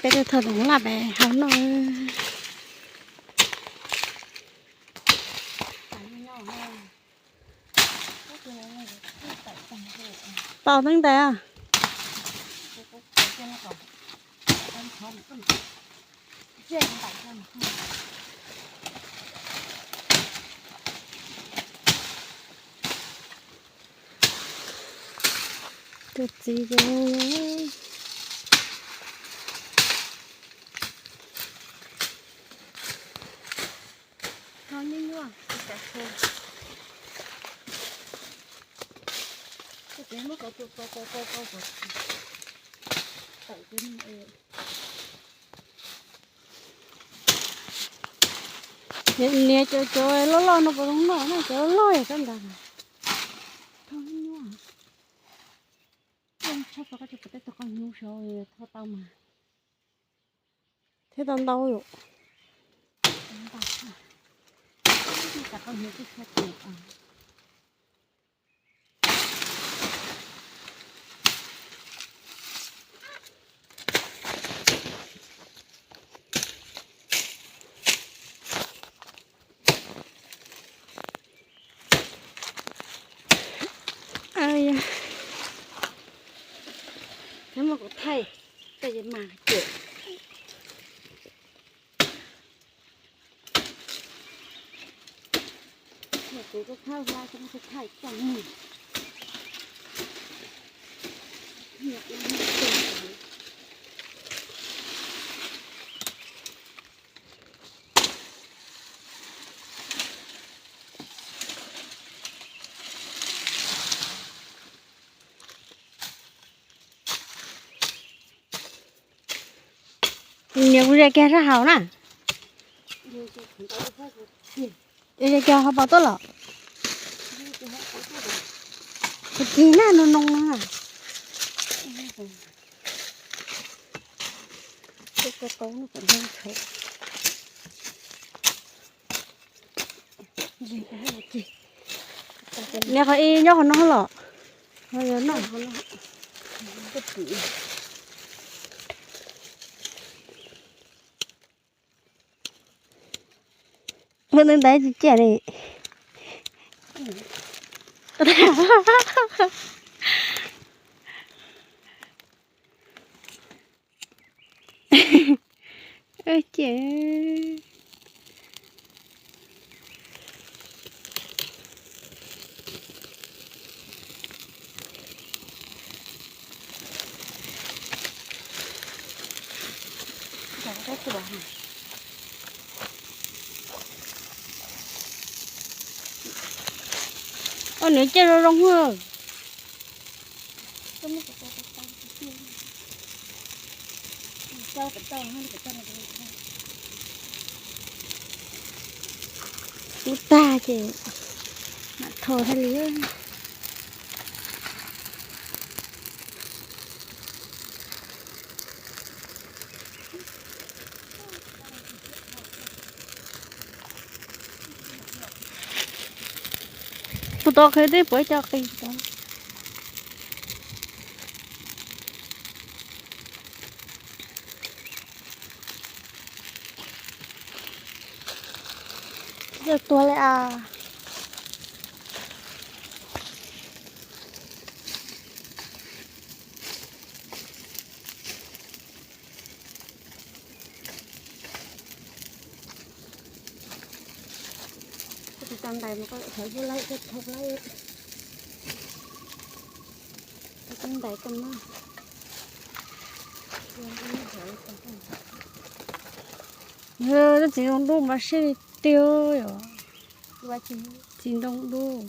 Thaum tom laj pem hauv no. Tau teeb ntais. Tus txiv ces ho nyuaj nyuaj, muab kov tua kov kov kov kov kom tawm. Niam cov cov loj loj no puas zoo noj na, cov loj loj sab nrad. Thaum nyuaj, tshaj tau koj tsis pom tej tug qos hnyuv saud, thaum tau mas thiab tau ntau yom. Muab kuv thaij, tej mas cem. Kuv thaij hla, kuv thaij coj mus. Niam kuv ze kiag sab hauv na. Ze kiag ho pom tuaj los. Kuv tig na noo noo na. Niam qhov ib nyob qhov no los. Ho yog no. Ua ntawd ntawd tsis ciaj li. Ciaj. Ua nws ciaj zoo zoo. Ub tag ces mam thau thiaj li. Puas tau qhwv twb puas cov qis tod. Yog tuag li as. Tau ntais mas koj thawv ua laib, koj thau laib. Tau ntais koj mas. Tab txiv ntoo dub mas siab li tiag yom. Txiv ntoo dub.